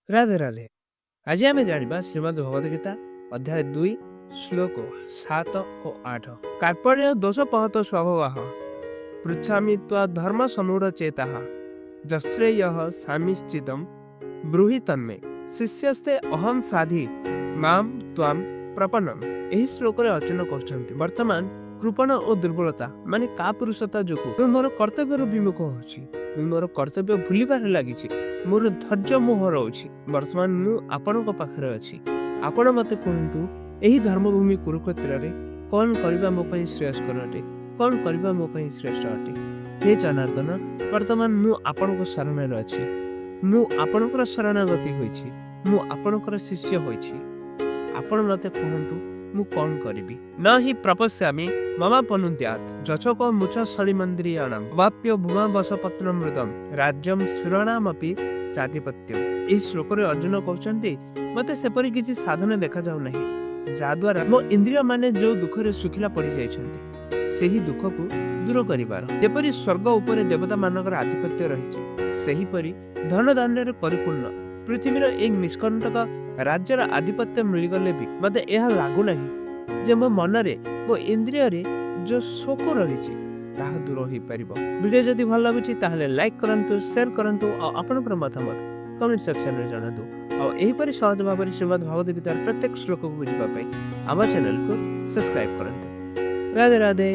ରାଧେ ରାଧେ। ଆଜି ଆମେ ଜାଣିବା ଶ୍ରୀମଦ୍ ଭଗବଦ ଗୀତା ଅଧ୍ୟାୟ 2, ଶ୍ଲୋକ 7 ଓ 8। କାର୍ପଣ୍ୟ ଦୋଷୋପହତ ସ୍ୱଭାବଃ ପୃଚ୍ଛାମି ତ୍ୱା ଧର୍ମ ସମୂଢ଼ ଚେତାଃ ଯଶ୍ରେୟଃ ସ୍ୟାନ୍ନିଶ୍ଚିତಂ ବ୍ରୂହି ତନ୍ମେ ଶିଷ୍ୟସ୍ତେ ଅହଂ ଶାଧି ମାಂ ତ୍ୱାಂ ପ୍ରପନ୍ନମ୍। ଏହି ଶ୍ଲୋକରେ ଅର୍ଜୁନ କହୁଛନ୍ତି, ବର୍ତ୍ତମାନ କୃପଣ ଓ ଦୁର୍ବଳତା ମାନେ କାପୁରୁଷତା ଯୋଗୁଁ ମୁଁ ମୋର କର୍ତ୍ତବ୍ୟରୁ ବିମୁଖ ହେଉଛି। ମୁଁ ମୋର କର୍ତ୍ତବ୍ୟ ଭୁଲିବାରେ ଲାଗିଛି। ମୋର ଧୈର୍ଯ୍ୟ ମୁଁ ହରାଉଛି। ବର୍ତ୍ତମାନ ମୁଁ ଆପଣଙ୍କ ପାଖରେ ଅଛି। ଆପଣ ମୋତେ କୁହନ୍ତୁ, ଏହି ଧର୍ମଭୂମି କୁରୁକ୍ଷେତ୍ରରେ କ'ଣ କରିବା ମୋ ପାଇଁ ଶ୍ରେୟସ୍କର ଅଟେ? କ'ଣ କରିବା ମୋ ପାଇଁ ଶ୍ରେଷ୍ଠ ଅଟେ? ହେ ଜନାର୍ଦ୍ଦନ, ବର୍ତ୍ତମାନ ମୁଁ ଆପଣଙ୍କ ଶରଣରେ ଅଛି। ମୁଁ ଆପଣଙ୍କର ଶରଣାଗତି ହୋଇଛି। ମୁଁ ଆପଣଙ୍କର ଶିଷ୍ୟ ହୋଇଛି। ଆପଣ ମୋତେ କୁହନ୍ତୁ, ମୁଁ କ'ଣ କରିବି? ନ ହି ପ୍ରପଶ୍ୟାମି ମମାପନୁଦ୍ୟାତ୍ ଯଚକ ମୁଚ ସଳିମନ୍ଦ୍ରିୟାଣମ୍ ଅବାପ୍ୟ ଭୂମା ବସପତ୍ନମୃତମ୍ ରାଜ୍ୟମ୍ ସୁରାଣାମପି ଚାଧିପତ୍ୟମ୍। ଏହି ଶ୍ଲୋକରେ ଅର୍ଜୁନ କହୁଛନ୍ତି, ମୋତେ ସେପରି କିଛି ସାଧନ ଦେଖାଯାଉ ନାହିଁ, ଯାହାଦ୍ୱାରା ମୋ ଇନ୍ଦ୍ରିୟମାନେ ଯେଉଁ ଦୁଃଖରେ ଶୁଖିଲା ପଡ଼ିଯାଇଛନ୍ତି, ସେହି ଦୁଃଖକୁ ଦୂର କରିବାର। ଯେପରି ସ୍ୱର୍ଗ ଉପରେ ଦେବତାମାନଙ୍କର ଆଧିପତ୍ୟ ରହିଛି, ସେହିପରି ଧନଧାନ୍ୟରେ ପରିପୂର୍ଣ୍ଣ ପୃଥିବୀର ଏହି ନିଷ୍କଣ୍ଟକ ରାଜ୍ୟର ଆଧିପତ୍ୟ ମିଳିଗଲେ ବି ମୋତେ ଏହା ଲାଗୁନାହିଁ ଯେ ମୋ ମନରେ, ମୋ ଇନ୍ଦ୍ରିୟରେ ଯେଉଁ ଶୋକ ରହିଛି, ତାହା ଦୂର ହୋଇପାରିବ। ଭିଡ଼ିଓ ଯଦି ଭଲ ଲାଗୁଛି, ତାହେଲେ ଲାଇକ୍ କରନ୍ତୁ, ସେୟାର କରନ୍ତୁ ଆଉ ଆପଣଙ୍କର ମତାମତ କମେଣ୍ଟ ସେକ୍ସନରେ ଜଣାନ୍ତୁ। ଆଉ ଏହିପରି ସହଜ ଭାବରେ ଶ୍ରୀମଦ୍ ଭଗବଦ ଗୀତାର ପ୍ରତ୍ୟେକ ଶ୍ଲୋକକୁ ବୁଝିବା ପାଇଁ ଆମ ଚ୍ୟାନେଲକୁ ସବସ୍କ୍ରାଇବ୍ କରନ୍ତୁ। ରାଧେ ରାଧେ।